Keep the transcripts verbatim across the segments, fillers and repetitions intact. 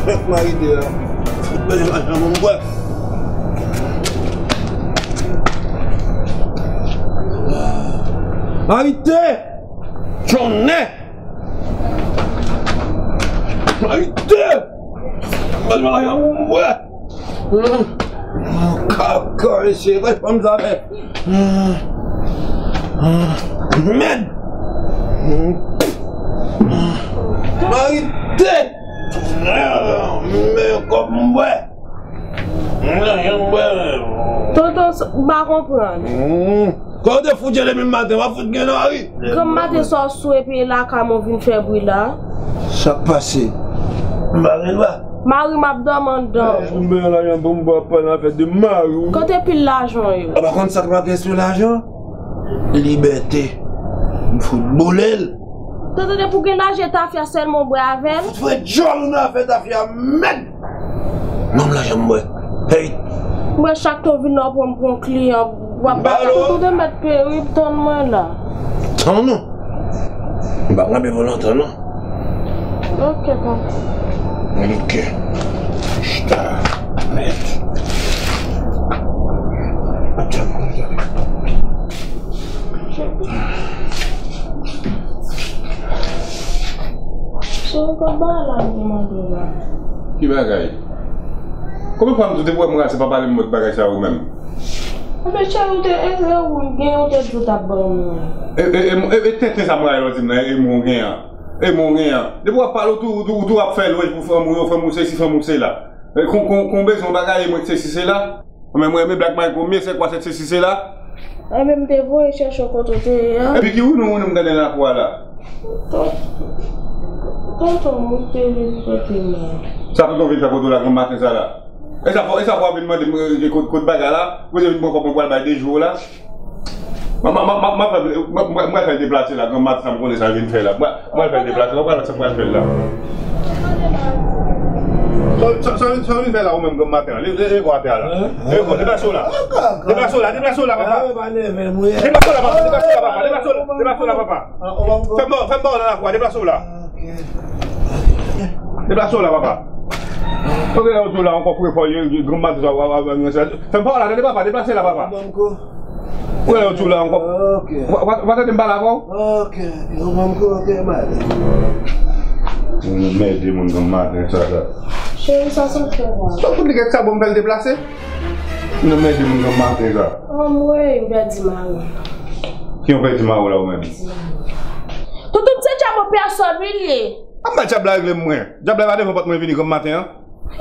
Fèk marite a. Fout bezwen lajan pou m bwè. Marite! Tonnè! Marite! Bezwen lajan pou m bwè. Kaka, mesye, wè fanm sa fè. Mèd! Marite! Men kòb m bwè. Tonton, m pa konprann. Kòman w te fout je depi maten, w ap fout gen nan ri. Granmmaten sa w sou epi lakay mwen vin fè bri la. Sa k pase? M pa gen dwa. Mari m ap dòmi anndan. M bezwen lajan pou m bwè, ap pale afè de mari w. Kote pil lajan w yo? Ou pa konn sa k make sou lajan? Libète. M fout boule l. Tonton, depi w gen lajan tafya sèlman w bwè avè l? Fout fè djòl ou nan afè tafya, mèd! Ban m lajan m bwè. Hey! Mwen chak tan w vin la w pran m pou yon kliyan, w ap ba tonton de mèt peri, tann mwen la. Tann ou? M pa pran byen pou lontan non. Ok, tonton. Ok. Chita. Mèt. Atyan. Cheri, kòb bagay la m te mande w la. Ki bagay? Konbyen fwa m di w depi w wè m rase pa pale m lòt bagay sa yo menm? Enben cheri, ou te, e, e, ou gen, ou te di w t ap ban mwen. E, e, e, e, e tenten sa m rale w di m nan, e mwen w gen an. E mwen w gen an. Depi w ap pale, ou tou, ou tou, ou tou ap fè lwanj pou fanm ou yo, fanm ou sesi, fanm ou sela. E kon, kon, kon bezwen w bagay, e mwen k sesi sela. Mwen, mwen renmen Black Michael, men se kwa sèt sesi sela. Enben m te voye chèche w kote w te ye a. Epi ki wounou wounou m tande nan lakou a la? Ton-, tonton m te vin kote m la. Sa tonton vin fè kote w la granm maten sa la? E sa fò, e sa fò w ap vin mande m, e, kot, kot bagay la? Kote vin pran kòb mwen pral bay de jou la? M, m, m, m, m, m, m, m pral fè l deplase la, granm maten sa m konnen sa l vin fè la. M pral, m pral fè l deplase la, w pral wè sa m pral fè l la. Sa, sa, sa, sa w vin fè la ou menm granm maten an? Leve, leve kò atè a la. Leve kò, deplase w la. Deplase w la, deplase w la, papa. Deplase w la, papa, deplase w la, papa. Deplase w la, papa. Fè m ba w, fè m ba w nan lakou a, deplase w la. Deplase w la, papa. Fè m ba w la ankò, fè m ba w la, deplase la, papa. Ou wè yo tou la ankò. Ok. Ou pa, ou pa, ou pa tande m pale avè w? Ok. Yo ban m koke, male. Moun mède moun granm maten sa, sa. Cheri, sa, sa fè mwen. Sa fout li gen sa bon m fè l deplase? Moun mède moun granm maten sa. Anmwey, m pèdi mari m. Ki w pèdi mari w la ou menm? Tonton, se djab an pèsòn, wi, li ye. Ap bay djab la regle m mwen. Djab la pa devan pòt mwen vini granm maten an.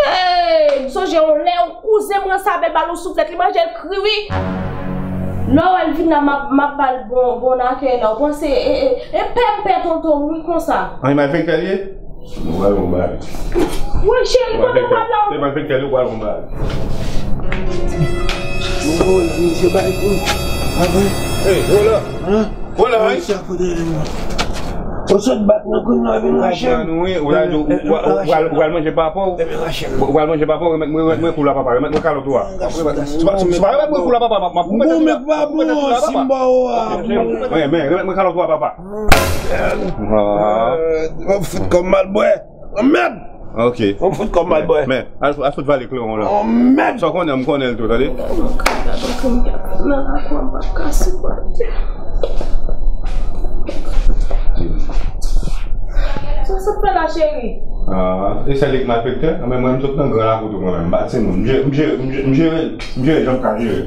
Hey, m sonje yon lè yon kouzen m ranse avè l, ba l yon souflèt, li manje l kri wi. Lè w wè l vin la, m ap, m ap ba l bon, bon akèy la. Ou panse, e, e, e pè m pè tonton m wi konsa. An, e malfektè l ye? Ou pral bon bagay. Wi, cheri, kote w pral la? E malfektè l ye, ou pral bon bagay. Ou wè misye bay kou. Apre. Hey, wola. Hein? Wola, wi. Sa kote li mwen. Ou sot bat mwen kounye a vin rache m. Ou pral, ou pral manje papa w. Ou pral manje papa w, remèt mwen, remèt mwen kou la papa, remèt mwen kalòt ou a. Se pa, se pa remèt mwen kou la papa, m ap, m ap remèt kou la papa. Bon, men pa bon, si m ba ou a. Men, men, remèt mwen kalòt ou a papa. Ah. Mwen fout kòm mal bwè. Mèd! Ok. Mwen fout kòm mal bwè. Men, al, al fout vale klewon la. Oh, mèd! Sa w konnen, m konnen l tou, tande? Nan lakou a, m p ap ka sipòte. Sa, sa fè la, cheri? Ah, e sèl li k malfektè? Anben, mwen, m sot nan gran lakou tou, mwen menm. M pa timoun. M jere, m jere, m jere, m jere, m jere jan m ka jere.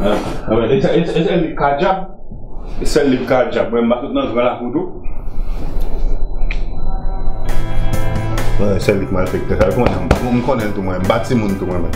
Ah, anben, e sèl, e sèl, e sèl li k ka djab? E sèl li k ka djab. Mwen, m pa sot nan gran lakou tou. Mwen, sèl li k malfektè. Sa, l konnen, m, m konnen l tou, mwen. M pa timoun tou, mwen menm.